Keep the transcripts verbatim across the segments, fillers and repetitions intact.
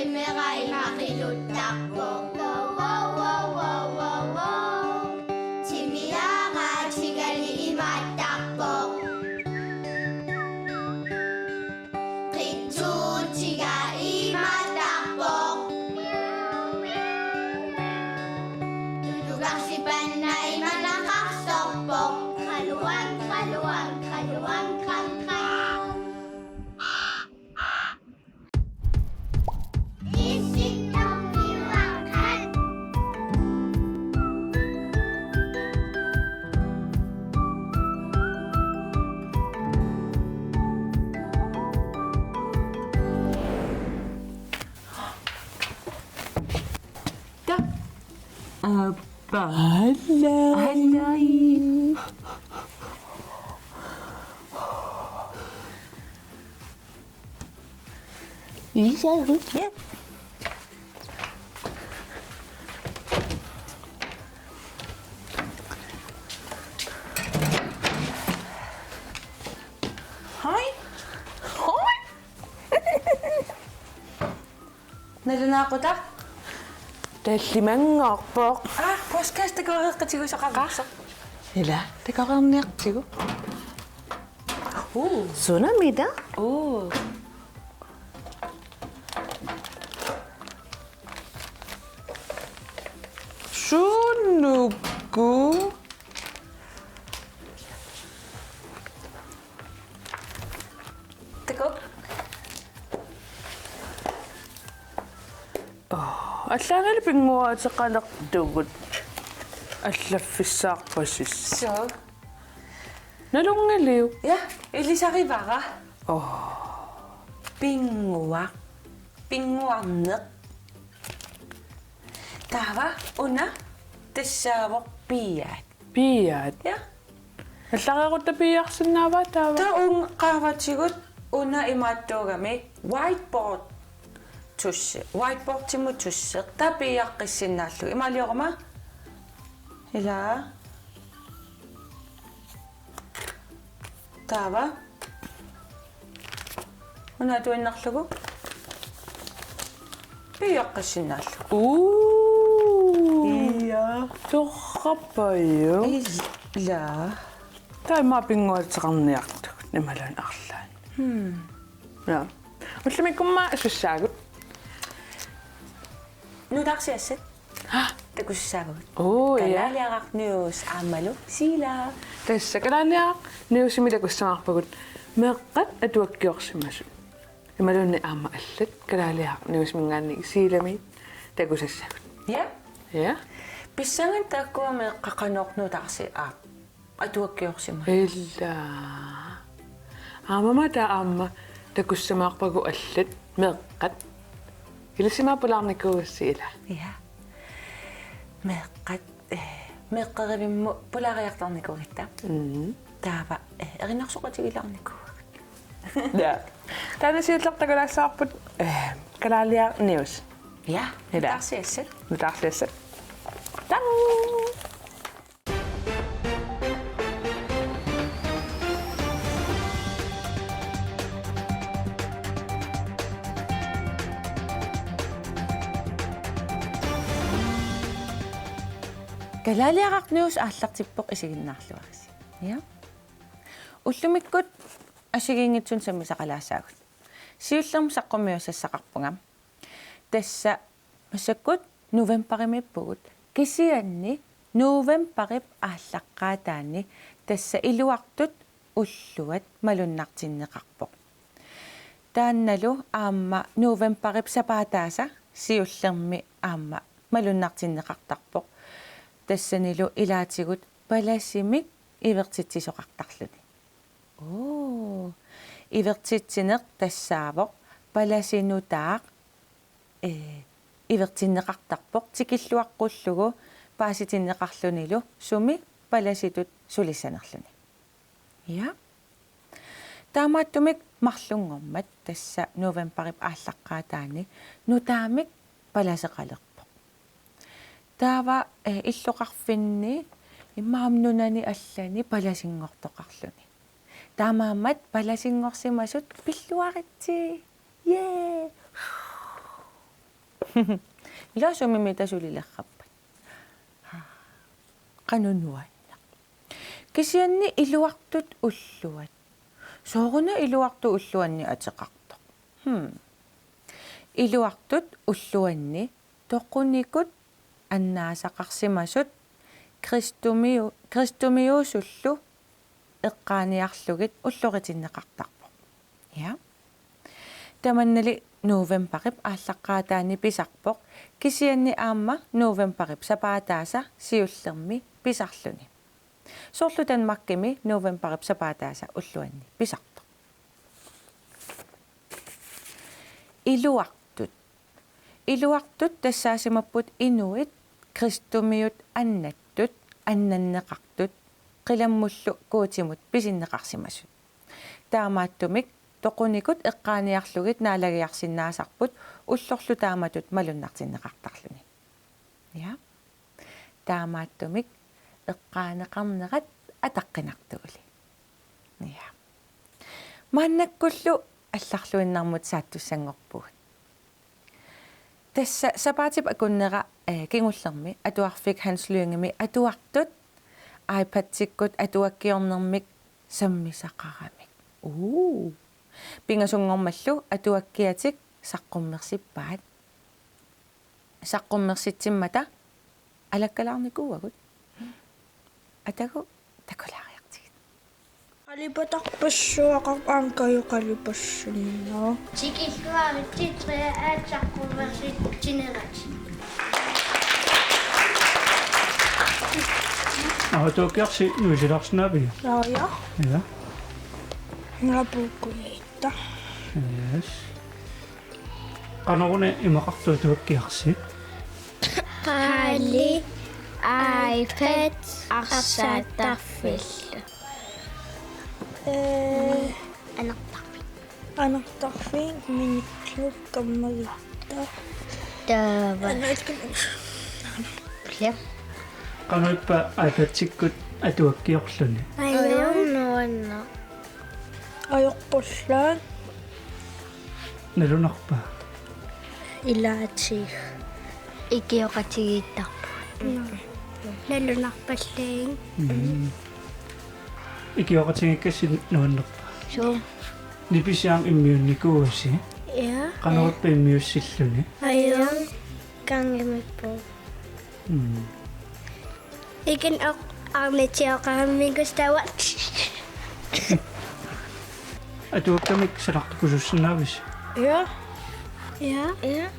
Timera ima qiluttarpoq. Wow, wow, wow, wow, wow, wow. Timiara tigali imaattarpoq. Qitsuutiga imaattarpoq. Tulugarsipanna imanaqarsorpoq. Qaluan, qaluan, qaluan, qan, qan. Apalai. Apalai. Iisa, ja. Hej. Hej. Nalunaaqutaq? Tallimanngorpoq. Aa, postkasse takoreeqqatigu soqarnersoq. Ila, takoreerniartigu. Uu. Sunamita? Uu. Sunuku. Takuuk. Aa, allaangali pinnguaateqalertugut. Allaffissaarpasissaaq. Suu. Nalunngiliuk? Ja, ilisarivara. Oo. Pinnguaq. Pinnguarneq. Taava una tassaavoq piiaat. Piiaat? Ja. Allareerutta piiarsinnaavaa taava? Taava uunga qaavatigut una imaattuugami whiteboard tussi. Whiteboardimut tusseq. Taava piiaqqissinnaallugu. Imaalioruma? Ila. Taava. Una atuinnarlugu. Piiaqqissinnaallugu. Uu. Ja. Torrappajuk. Ila. Taava immaqa pinnguaateqarniartugut imaluunniit arlaanni. Hmm. Ja. Ullumikkut aamma sussaagut? Nutaarsiassat. Hah? Takusassaagut. Oo, ja. Kalaaliaraq News aammalu Siila. Tassa Kalaaliaraq Newsimi takussamaarpagut meeqqat atuakkiorsimasut. Imaluunniit aamma allat Kalaaliaraq Newsiminngaanniit Siilamiit takusassagut. Ja. Ja. Pissanganaq taakkua meeqqat qanoq nutaarsiassat atuakkiorsimasut. Ila. Aamma taava aamma takussamaarpagut allat meeqqat. Ilissimaat pulaarnikuugassi ila. Ja. Meeqqat, eh, meeqqerivimmut pulaariartarnikuugatta. Mhm. Taava, eh, erinarsoqatigilaarnikuugatta. Ja. Taanna siulleq takulaassavarput, eh, Kalaaliaraq News. Ja, ila. Nutaarsiassat. Nutaarsiassat. Tang! Kalaaliaraq News aallartippoq, isiginnaarluarisi. Ja. Ullumikkut assigiinngitsunik sammisaqalaassaagut. Siullermik saqqummiussassaqarpunga. Tassa massakkut novembarimiippugut. Kisianni novembarip aallaqqaataani tassa iluartut ulluat malunnartinneqarpoq. Taannalu aamma novembarip sapaataasa siullermik aamma malunnartinneqartarpoq. Tassanilu ilaatigut palasimik ivertitsisoqartarluni. Oo. Ivertitsineq tassaavoq palasinutaaq, ee, ivertinneqartarpoq tikilluaqqullugu paasitinneqarlunilu sumi palasitut sulissanerluni. Ja. Taamaattumik marlunngormat tassa novembarip aallaqqaataani nutaamik palaseqalerpoq. Taava, eh, illoqarfinni imaammat nunani allani palasinngortoqarluni. Taamaammat palasinngorsimasut pilluaritsi. Yay! Ilaa sumimita sulilerrappat? Qanoq nuanneq. Kisianni iluartut ulluat. Sooruna iluartut ulluanni ateqartoq? Hmm. Iluartut ulluanni toqunikut annaasaqarsimasut kristumiu-, kristumiuusullu eqqaaniarlugit ulloritinneqartarpoq. Ja. Tamannali novembarip aallaqqaataani pisarpoq, kisianni aamma novembarip sapaataasa siullermi pisarluni. Soorlu Danmarkimi novembarip sapaataasa ulluanni pisartoq. Iluartut. Iluartut tassaasimapput inuit kristumiut annattut, annanneqartut, qilammullu Guutimut pisinneqarsimasut. Taamaattumik toqunikut eqqaaniarlugit naalagiarsinnaasarput ullorlu taamatut malunnartinneqartarluni. Ja. Taamaattumik eqqaaneqarnerat ataqqinartuuli. Ja. Maannakkullu allarluinnarmut saattussanngorpugut. Tassa sapaatip akunnera, eh, kingullermi atuarfik Hans Lyngemi atuartut iPadikkut atuakkiornermik sammisaqaramik. Uu. Pingasunngormallu atuakkiatik saqqummersippaat. Saqqummersitsimmata alakkalaarnikuuagut. Atagu takulaariartigit. Qalipatarpassuaqarpoq aamma Kaju qalipassunnera. Tikilluaritsi tre aat saqqummersitsinerat. Atuakkiarsi nuisilaarsinnaaviuk? Laa, ja. Ja. Nula puukkuliitta. Yes. Qanoruna imaqartoq atuakkiarsi? Qaali, iPad, arsaattarfillu. Eh, anartarfik. Anartarfik, miniklu, kammagit. Taava. Anartarfik. Ja. Qanoq ippa iPadikkut atuakkiorluni? Ajornaq. Ajorpullaaq. Nalunarpa? Ilaatigut. Ikioqatigiittarpugut. Nalunarpallaaq. Mm. Ikioqatigiikkassi nuannerpa? Suu. Nipisiaq immiunnikuuasi? Ja. Qanorippa immiussilluni? Ajornaq. Kangimippu. Mm. Ikin oq arnitsioqarami Gustav. Atuakkamik sanartukusussinnaavisi? Ja. Ja. Ja.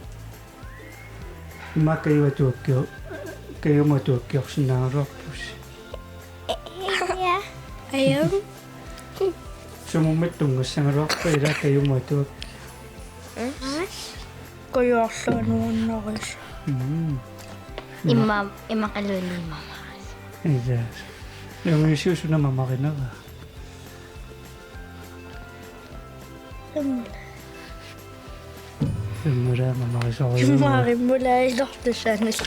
Immaqa Kaju atuakkio-, Kajumut atuakkiorsinnaagaluarpusi? Ja. Ajornaq. Sumummat tunngassagaluarpa ila Kajumut atuak-? Kajuarlunga nuannaris. Mm. Imma, immaqaluunniit mamaris. Ila. Nuanniisiusuna mamarinera. Imma. Imma mamarisorujuuvoq. Imma imma ilortussaanut.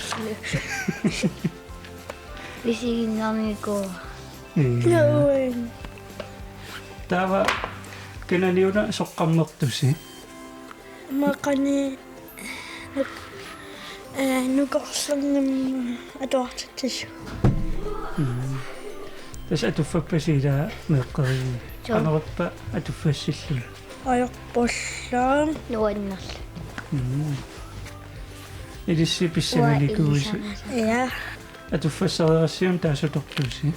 Isiginnaarnikuuara. Ila. Nuan. Taava kananiuna soqqammertusi? Maqani nuk-, eh, nukorlernimma atuartitsisut. Mm. Tassa atuffappasi ila meeqqeriviit. Joo. Qanorippa atuffassilluni? Ajorpullaaq. Nuannerlu. Mm. Ilissi pissanganikuuisi? Uanga ilissi. Ja. Atuffassarerassiuk taassutortuusi?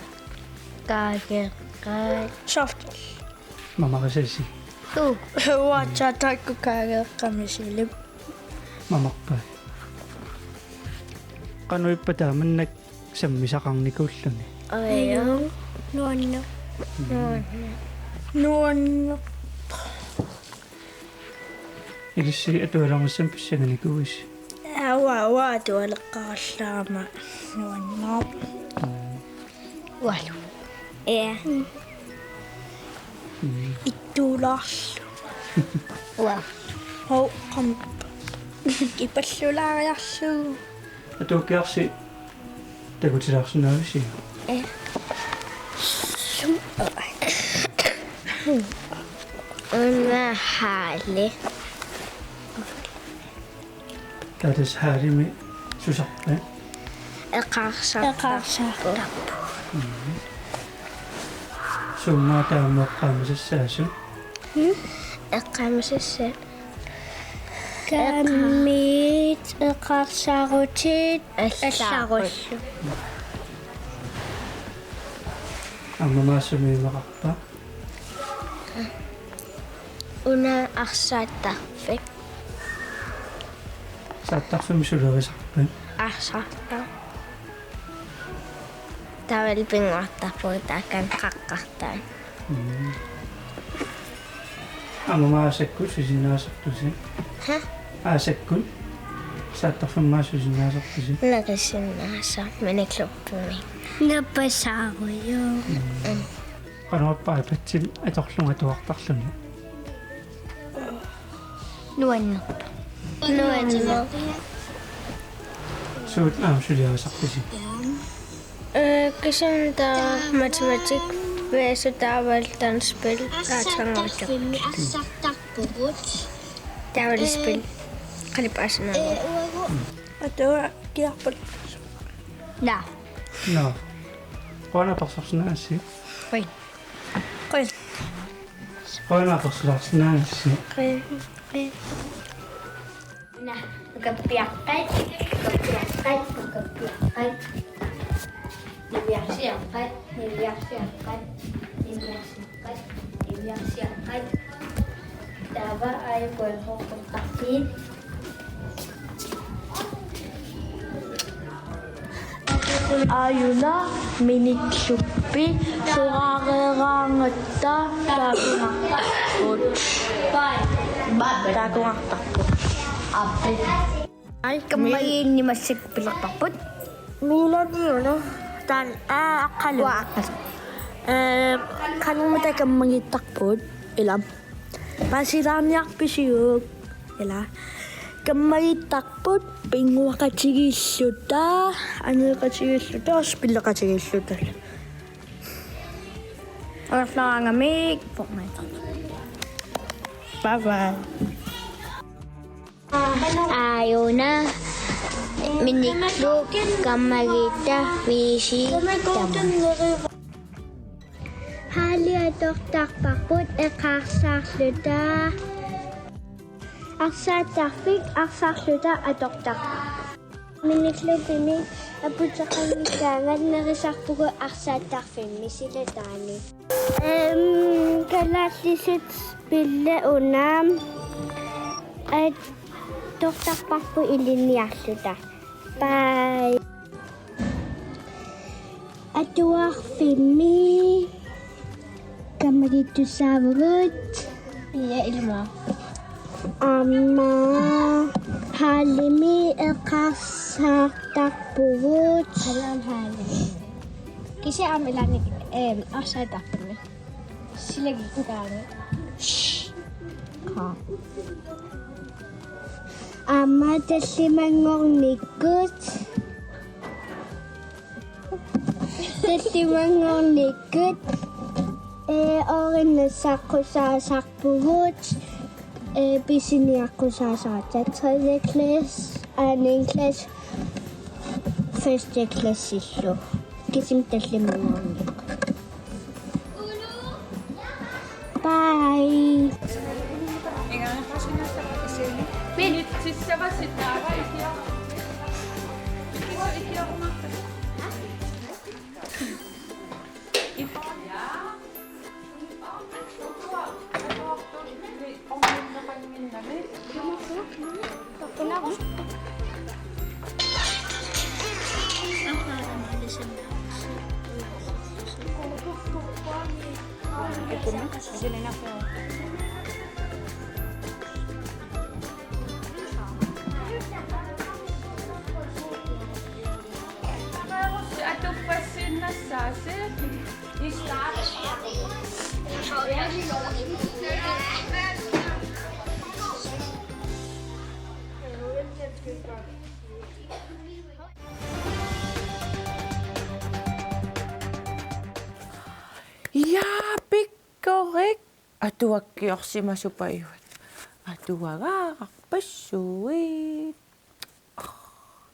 Kaageeqqaat. Soft. Mamarisasi. Tuu. Uatsa taakku kaageeqqamik silip. Mamarpai. Qanoq ippa taamannak sammisaqarnikuulluni? Ajornaq. Nuanneq. Nuanneq. Nuanneq. Ilissi atualernissamut pissanganikuuisi? Uanga, uanga atualeqqarallaarama nuanneq. Mm. Ualu. Ja. Mm. Ittuulaarlugu. Uanga. Hov, qampa. Ipallulaariarlugu. Atuakkiarsi takutilaarsinnaavisi? Eh. Una Haali. Taava tassa Haalimi susarpat? Eqaarsaartarput. Eqaarsaartarput. Suummaa taama eqqaamasassaasoq? Hmm? Eqqaamasassat. Kammit, eqaarsaarutit, allarullu. Aamma maani sumi imaqarpa? Una arsaattarfik. Arsaattarfimmi sulerisarpat? Arsaattar. Taavalu pinnguartarpugut taakani qaqqartaani. Mm. Aamma aasakkut susinnaasartusi? Ha? Aasakkut? Arsaattarfimmi susinnaasartusi? Nerisinnaasarput miniklubbimi. Napasaaruju. Mm. Qanorpaa iPad-imi atorlugu atuartarluni? Nuannerpoq. Nuannerpoq. Suut aamma suliarisarpisi? Øh, kisianni taava matematik, V S, taavalu danskspil, aatsaannguuteqarput. Taavalu spil. Qalipaasinnaanngorput. Atuakkiarput. Naa. Nå. Qujanaq apersorsinnaagassi. Qujan. Qujan. Qujanaq apersorsinnaagassi. Qujan. Qujan. Naa, nukappiaqqat, nukappiaqqat, nukappiaqqat. Niviarsiaqqat, niviarsiaqqat, niviarsiaqqat, niviarsiaqqat. Taava aajuku errortortarfiit. Aajuna miniklubbi soraareeraangatta taakunnartarput. Taakunnartarput. Ai, kammagiinni massakkut pilerparput. Miilaniuna taanna, aa, aqqalu. Uanga aqqalu. Ee, qanormita kammagiittarput, ila. Paasilaarniarpisiuk? Ila. Kammagiittarput pinnguaqatigiilluta, aneeqatigiilluta, spilleqatigiilluta. Angerlaraangamik Fortnite. Bye bye. Aajuna miniklubbi kammagiitta V S tama. Haali atortarparput eqaarsaarluta. Arsaattarfik arsaarluta atortarparput. Miniklubbimi aputeqanngikkaangat nerisarpugut arsaattarfimmi silataani. Øhm, kalaallisut spilli una. Atortarparput ilinniarluta. Bye. Atuarfimmi kammagiittussaavugut. Ja, ilma. Aamma haalimi eqaarsaartarpugut. Alam haalimi. Kisianni aamma ilaanni, øhm, arsaattarfimmi. Silagikkaanni. Shh. Qa. Aamma tallimanngornikkut. Tallimanngornikkut. Ee, oorinnassaaqqusaasarpugut. Ee, pisiniaqqusaasarpugut. Tredje klasse, anden klasse, første klassillu. Kisianni tallimanngornikkut. Bye. Atuppassiinnassaasi. Ja, pikkorik. Atuakkiorsimasupajuit. Atuagaarpassuit.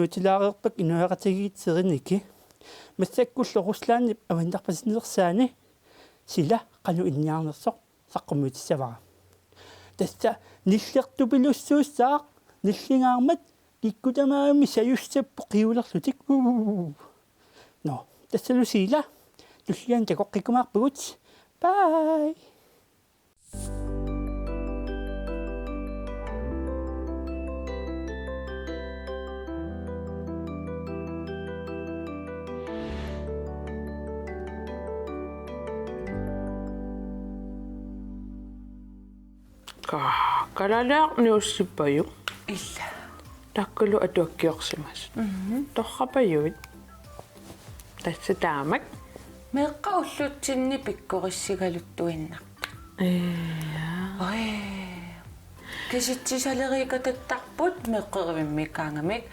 saqqummiutilaareerpakka inuiaqatigiit Seriniki. Massakkullu Ruslandip avannarpasinnersaani sila qanoq inniarnersoq saqqummiutissavara. Tassa nillertupilussuussaaq, nillingaarmat kikkut tamarmik sajussappoq qiulerlutik. Uu. Nå, tassalu Siila, tulliani takoqqikkumaarpugut. Bye. Ka-, kalaallit nuussippajuk. Ila. Taakkualu atuakkiorsimasut. Mhm. Torrapajuit. Tassa taamak. Meeqqat ullutsinni pikkorissigaluttuinnartut. Ija. Oj. Kisitsisaleriikkatattarput meeqqerivimmikkaangamik.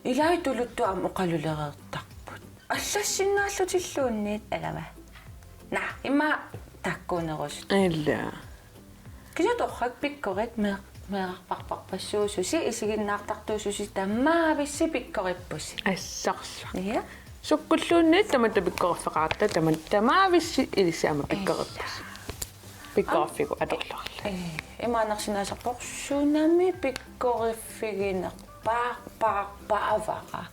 Ilai tuluttut aamma oqalulereertarput. Allassinnaallutilluunniit alava. Naa, ima taakkuunerusut. Ila. Kisianni torrak pikkorik mee-, meerarparparpassuususi isiginnaartartuususi tamaavissi pikkorippusi. Assorsuaq. Ja. Sukkulluunniit tamatta pikkoriffeqarta tamatta tamaavissi ilissi aamma pikkorippusi. Pikkoriffigut atorluarlugit. Ee, imaannarsinnaasarpoq sunami pikkoriffiginerpaarpaarpaavara.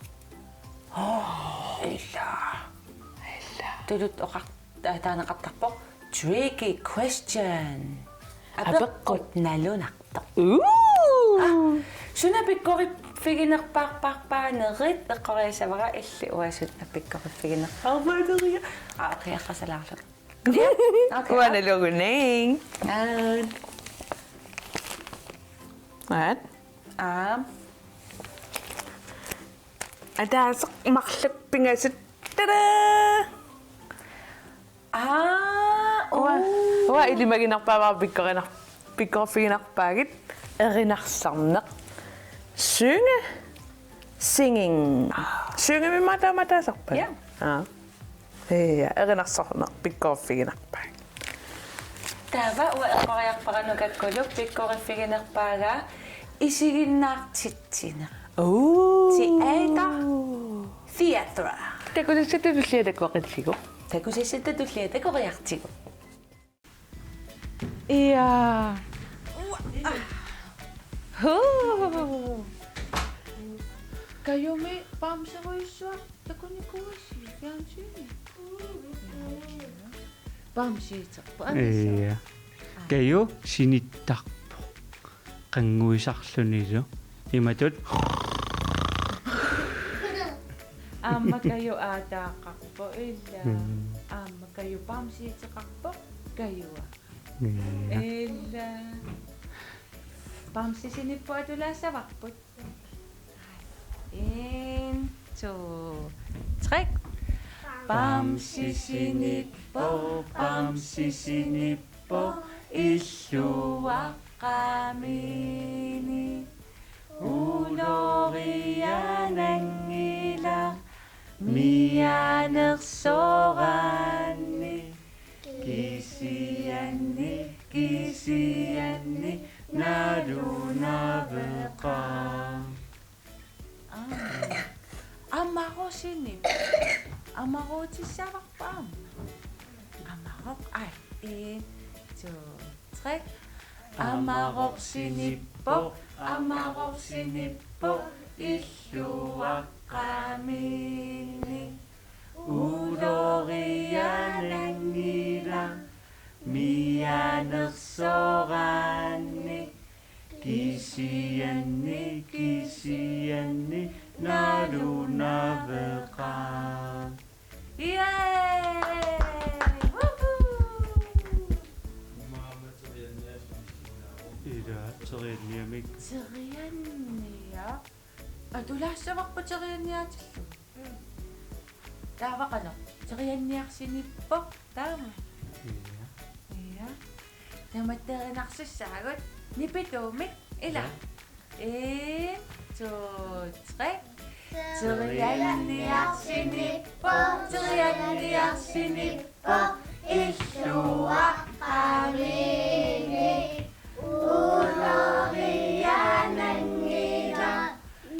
Oh, ila. Ila. Tuluttut oqar-, ta-, taaneqartarpoq. Tricky question. Apeqqut. Apeqqut nalunartoq. Uu. Aa, suna pikkoriffiginerpaarpaarpaanerit eqqoriassavara illit uanga suna pikkoriffiginerpaarpaaneriga. Aa, oqiaqqasalaarlugu. Ja, okay. Uanga nalugunik. Aat. Aat. Aa. Ataaseq marluk pingasut. Tadaa! Aa, uanga, uu. Uanga ilimaginerpaavara pikkorinar-, pikkoriffiginerpaagit erinarsarneq. Synge. Singing. Synge-mi aamma taama ataasarpat? Ja. Aa. Ja, erinarsarneq pikkoriffiginerpaaq. Taava uanga eqqoriarpara nukakkulu pikkoriffiginerpaagaa isiginnaartitsineq. Uu. Teater. Theatre. Takusassat tulliat takoqartigu. Takusassat tulliat takoqartigu. Ja. Huu. Kajumi bamserujussuaq takunikuuisi fjernsyni. Bamsiuterpoq, aamma. Ja. Kaju sinittarpoq. Qannguisarlunilu. Imatut. Aamma Kaju aataaqarpoq, ila. Mm. Aamma Kaju bamsiuteqarpoq, Kajua. Ja. Ila. Bamsi sinippoq atulaassavarput. En, to, tre. Bamsi sinippoq, bamsi sinippoq, illuaqqamini. Uloriananngilaq, mianersoraanni. Kisianni, kisianni, nalunaveqaaq. Aa. Amaroq sinip-, amaroqutissaavarput aamma. Amaroq, ai, en, to, tre. Amaroq sinippoq, amaroq sinippoq, illuaqqamini. Uloriananngilaq, mianersoraanni. Kisianni, kisianni, nalunaveqaaq. Yay! Woohoo! Ila, terianniamik. Terianniaq. Atulaassavarput terianniaatillugu. Taava qanoq? Terianniaq sinippoq taama. Ja. Ja. Tamatta erinarsissaagut nipituumik, ila. Ja. En, to, tre. Terianniaq sinippoq, terianniaq sinippoq, illuaqqamini. Uloriananngilaq,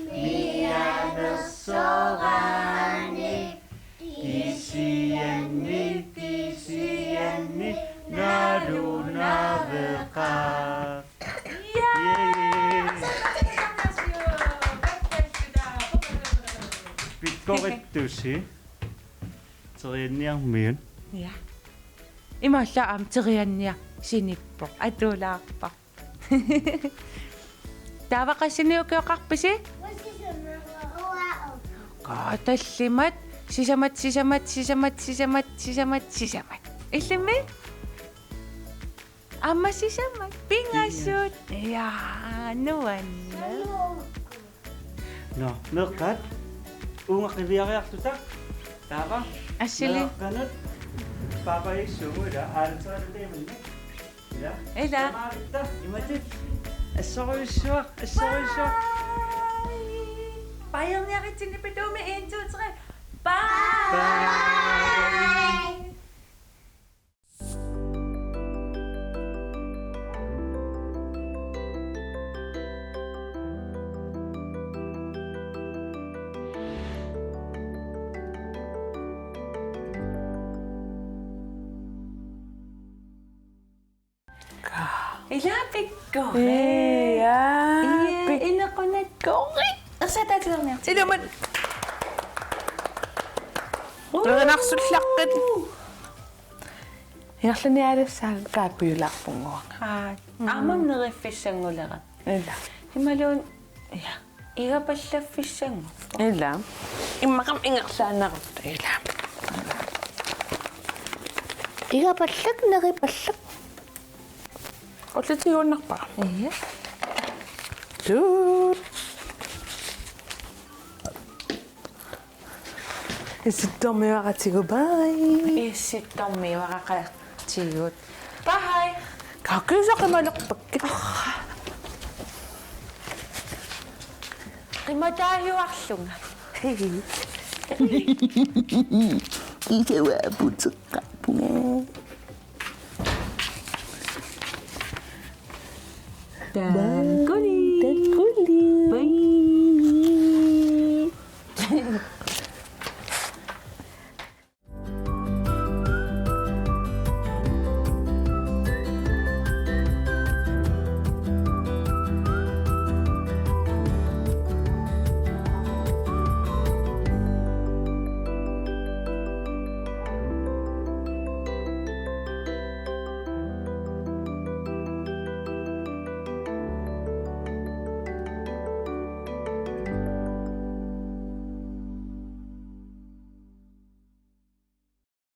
mianersoraanni. Kisianni, kisianni, nalunaveqaaq. Ja! Yay! Pikkorittusi. Terianniarmiut. Ja. Imaallaat aamma terianniaq sinippoq. Atulaarpoq. Taava qassinik ukioqarpisi? Qaa, tallimat. Sisamat, sisamat, sisamat, sisamat, sisamat, sisamat. Illimmi? Aamma sisamat. Pingasut. Pingasut. Ja, nuanneq. Nå, meeqqat. Uunga qiviariarluta. Taava. Assili. Meeqqanut. Paapajassuugut, ila, aalateriarluta imannak. Ila. Ila. Tamatta, imatut. Assorujussuaq, assorujussuaq. Bye. Bajorniaritsi nipituumik, en, to, tre. Bye. Bye. Ilaa pikkorik. Ia, Ia, pik- inequnakkorik. Ersataatigorniartigu. Ilumut. Uu. Erinarsullaqqit. Ingerlanialassaanga kaappiulaarpunguanga. Aa, aamma neriffissanngulera. Ila. Imaluunniit, ia. Igapallaffissanngorpoq. Ila. Immaqa ingerlaannarutta ila. Igapallak, neripallak. Ullutigiunnarpara. Ia. Tuut. Issittormiuaratigu, bye. Issittormiuaraqatigut. Bye. Kakisoqimalerpakka. Qimataajuarlunga. Hej. Kiisa uanga puteqqaarpunga. Bye.